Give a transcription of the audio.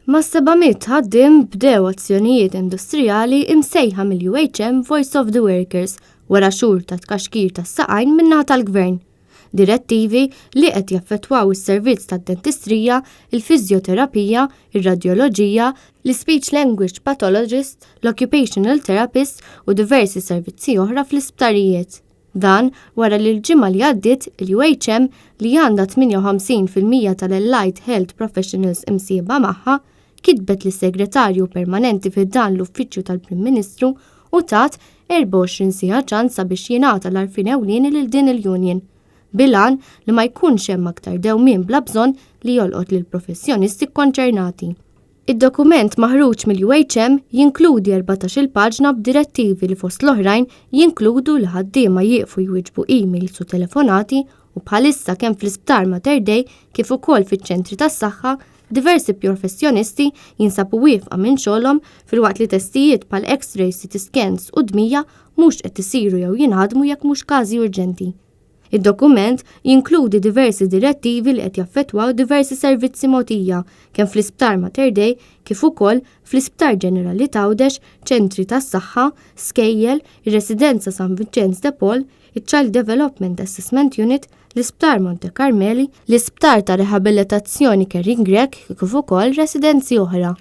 Mas-700 ħaddiem bdew azzjonijiet industrijali imsejħa mill-UHM Voice of the Workers wara xhur ta' tkaxkir tas-saqajn min-naħa tal-Gvern. Direttivi li qed jaffettwaw is-servizz tad-dentistrija, il-fiżjoterapija, ir-radjoloġija, l-ispeech language pathologist, l-occupational therapist u diversi servizzi oħra fl-isptarijiet. Dan wara li l-ġimgħa li għaddiet il-UHM li għandha 58% tal-Allied Health Professionals imsieħba magħha kitbet lis-Segretarju Permanenti fi ħdan l-Uffiċċju tal-Prim Ministru u tat 24 siegħa ċans sabiex jingħata l-għarfien ewlieni lil din il-union bil-għan li ma jkunx hemm aktar dewmien bla bżonn li jolqot lill-professjonisti kkonċernati. Id-dokument maħruġ mill-UHM jinkludi 14-il paġna b'direttivi li fost l-oħrajn jinkludu li ħaddiema jieqfu jwieġbu emails u telefonati u bħalissa kemm fl-Isptar Mater Dei kif ukoll fiċ-ċentri tas-saħħa diversi professjonisti jinsabu wieqfa minn xogħolhom filwaqt li testijiet bħal X-rays, CT scans u dmija mhux qed isiru jew jinħadmu jekk mhux każi urġenti. Id-dokument jinkludi diversi direttivi li qed jaffettwaw diversi servizzi mogħtija kemm fl-Isptar Mater Dei kif ukoll fl-Isptar Ġenerali t'Għawdex, ċentri tas-saħħa, skejjel, ir-Residenza San Vinċenz de Paul, iċ-Child Development Assessment Unit, l-Isptar Monte Carmeli, l-Isptar ta' Riabilitazzjoni Kerin Grech kif ukoll residenzi oħra.